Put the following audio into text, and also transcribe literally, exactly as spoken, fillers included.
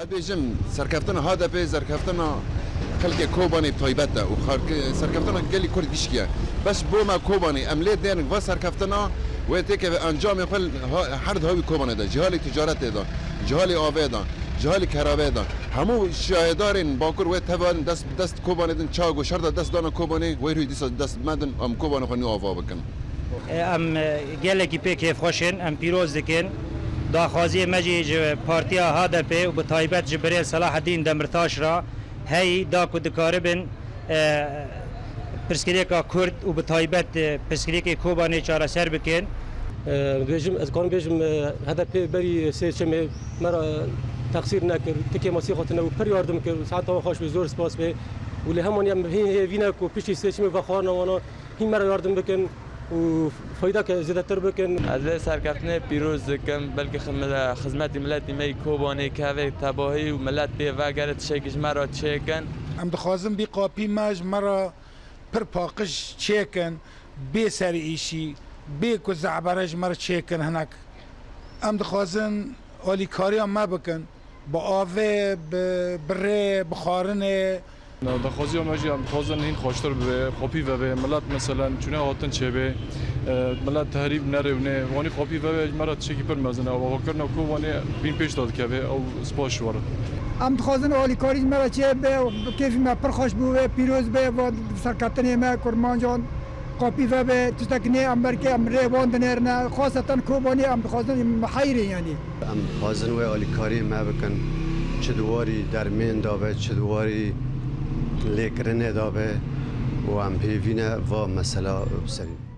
Ez bêjim, serkeftina H D P, serkeftina xelkê Kobanê taybet e û xelk-, serkeftina gelî Kurd gişkî ye. Beş bo me Kobanê, em lê dêrin va serkeftina wê têkeve encamê xwe ha-, her di hawî Kobanê de, ji halê ticaretê de, ji halê avê de, ji halê kerabê de. Hemû şayedarên Bakur wê teva dest, dest Kobanê din, çawa ku şer de dest dana Kobanê, wê rûyê dîsa dest me din, em Kobanê xwe nû ava bikin. Em, e, gelekî pê kêfxweş in, em pîroz dikin. Daxwaziyê me jî ji partiya H D P û bi taybet ji birêz Selahedîn Demirtaş re heyî da ku dikaribin, e, pirsgirêka Kurd û bi taybet, e, pirsgirêkê Kobanê çareser bikin. E, bêjim, ez karim bêjim, e, H D P berî sê çemê me re texsîr nekir, tikê masî xwe tune û pir yardim kir. Saeta wan xweş bê, zor spas bê. Û lê heman em hê, hêvî ne ku piştî sê çemê vexwarina wana hîn me re yardim bikin û faydeke zêdetir bikin. Ez vê serkeftinê pîroz dikim, belkî xizme-, xizmetî miletî me yî Kobanê keve tebahî û milet pê vegere tiştekî ji me re çêkin. Em dixwazin bî qapî me ji me re pir paqij çêkin, bê serî îşî, bê ku zehbere ji me re çêkin hinek. Em dixwazin alîkariya me bikin. Bi avê, bi, bi rê, bi xwarinê. Daxwaziya me jî em dixwazin hîn xweştir bibe, xapî vebe, milet meselen çûne hatin çêbe, e, milet tehrîb nerewne, wanî xapî vebe ji me re tiştekî pir mezin e. Avakirina Kobanê bîn pêş de dikeve, ew spas ji we re. Em dixwazin alîkarî ji me re çêbe, kêfî me pir xweş bû, wê pîroz be, va serketinê me, kurmancan. Qapî vebe, tiştek nê em berkê em rê wan dinêrine. Xaseten Kobanê em dixwazin em heyrê yanî. Em dixwazin wê alîkariyê me bikin. Çi di warî dermên de be, çi di warî lêkirinê de be û em hêvî ne va mesela serî.